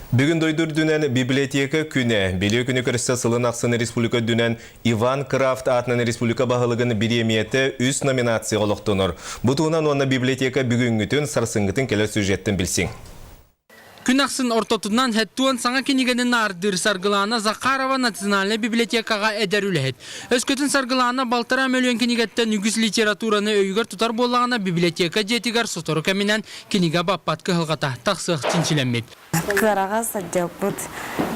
Бүгүн дойду үрдүнэн библиотека күнэ. Билиэ күнү көрсө сылын ахсын республика үрдүнэн Иван Крафт аатынан республика баһылыгын бириэмийэтэ үс номинацияҕа олохтонор. Бу туһунан уонна библиотека бүгүҥҥүтүн, сарсыҥҥытын кэлэр сюжеттэн билсиҥ. Күн ахсын ортотунан һэттуон саҥа кинигэни наардыыр Саргылаана Захарова национальнай библиотекаҕа эдэр үлэһит. Өскөтүн Саргылаана балтараа мөлүйүөн кинигэттэн үгүс литератураны өйүгэр тутар буоллаҕына, библиотека дьиэтигэр сотору кэминэн кинигэ баппат кыһалҕата тахсыах чинчилэммит. Кыараҕас отделбыт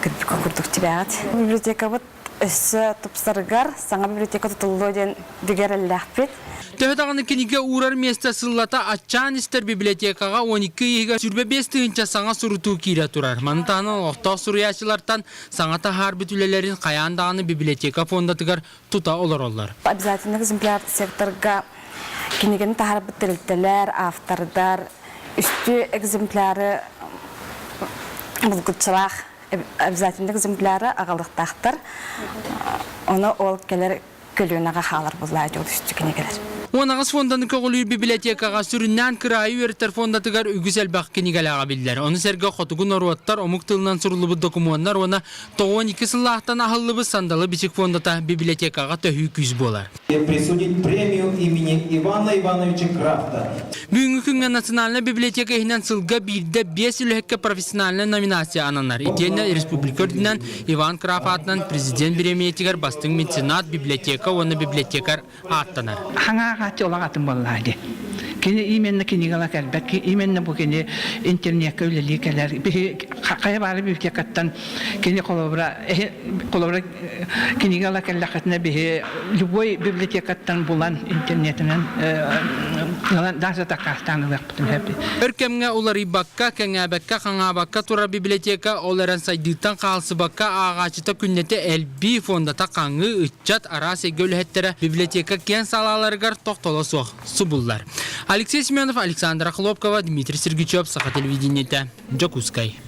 кырдьык курдук тибэҕит. Библиотекабыт өссө тупсарыгар саҥа библиотека тутуллуо диэн бигэ эрэллээхпит. Төһө даҕаны кинигэ уурар миэстэ сыллата аччаан истэр библиотекаҕа 12 ый иһигэр 25 тыһыынча саҥа сурутуу киирэ турар. Маны таһынан олохтоох суруйааччылартан саҥа таһаарбыт үлэлэрин хайаан даҕаны библиотека фондатыгар тута олороллор. Обязательный экземпляр секторга кинигэни таһаарбыт тэрилтэлэр, автордар үстүү экземпляры булгуччулаах обязательный экземпляры аҕалыахтаахтар. Ону ол кэлэр көлүөнэҕэ хаалар буоллаа дьол үстүү кинигэлэр. 18 фонданы көҕүлүүр библиотекаҕа сүрүннээн кыраайы үөрэтэр фондатыгар үгүс элбэх кинигэлээҕэ биллэр. Ону сэргэ хотугу норуоттар омук тылынан суруллубут докумуоннар уонна 92 сыллаахтан аһыллыбыт Сандалы бичик фондата библиотекаҕа төһүү күүс буолар. Присудить премию имени Ивана Ивановича Крафта. Бүгүҥҥү күҥҥэ Национальнай библиотека иһинэн сылга биирдэ биэс үлэһиккэ профессиональнай номинация ананар. Итиэннэ республика үрдүнэн Иван Краф аатынан президент бириэмийэтигэр бастыҥ меценат, библиотека уонна библиотекарь ааттанар. Хаҥааҕааччы олох атын буоллаа дии. Кини именно кинигэла кэлбэт, именно бу кини интернетка үлэлии кэлэр. Биһи хайа баары библиотекаттан кини холобура холобура кинигэ ыла кэллэххитинэ биһи любой библиотекаттан булан интернетинэн ылан даже такаастаан ылыахпытын сөп. Өр кэмҥэ уларыйбакка, кэҥээбэккэ, хаҥаабакка турар библиотека ол эрэн сайдыыттан хаалсыбакка ааҕааччыта күннэтэ элбии, фондата хаҥыы, ыччат, араас эйгэ үлэһиттэрэ библиотека киэҥ салааларыгар тохтоло суох субуллар. Алексей Семенов, Александра Хлопкова, Дмитрий Сергучев, Саха телевидениетэ, Дьокуускай.